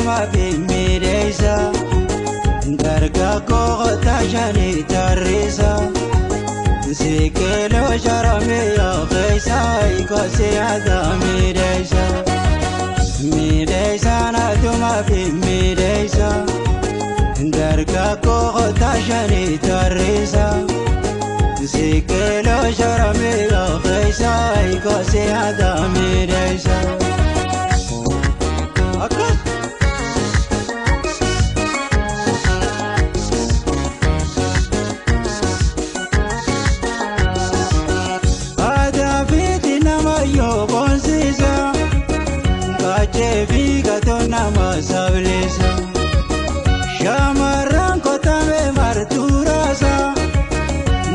atuma fi miidheessa. Dargaggoo kottaa shanii tarreessa. Siqiloo sharamee keessa ikosi aadaa miidheessa. Miidheessa atuma fi miidheessa. Dargaggoo kottaa shanii tarreessa. Siqiloo sharamee keessa ikosi aadaa miidheessa. Akkas. Aadaa fi nama yoo boonsiisa. Kaachee fi gatoo nama sableessa. Shamarran kotame martuuraasa.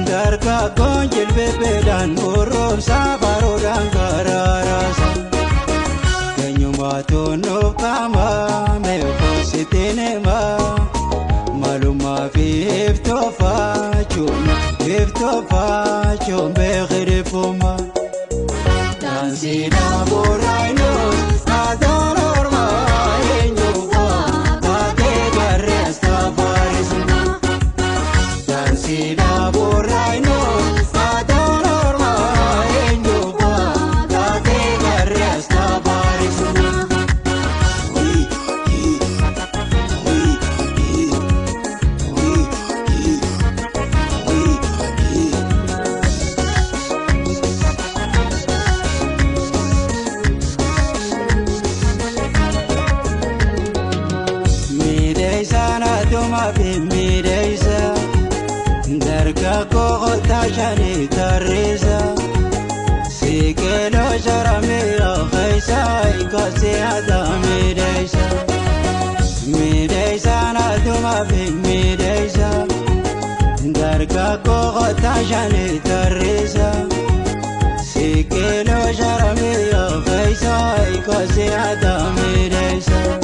Dargaggoon jilbeebeedhaan gorroomsa baroodhaan garaaraasa. Keenyumaatu nuuf qaama meeqositti nima. Malummaa fi iftoofachuun iftoofachuun beekirifuma. Daansiidhaa booraayinuus aadaan ormaa eenyuufaa taatee barreessa faarisuma. Daansiidhaa booraayinuus aadaan ormaa eenyuufaa taatee barreessa faarisuma. Miidheessaan atuma fi miidheessa. Dargaggoo kottaa shanii tarreessa. Siqiloo sharamee keessa ikosi aadaa miidheessa. Miidheessaan atuma fi miidheessa. Dargaggoo kottaa shanii tarreessa. Siqiloo sharamee keessa ikosi aadaa miidheessa.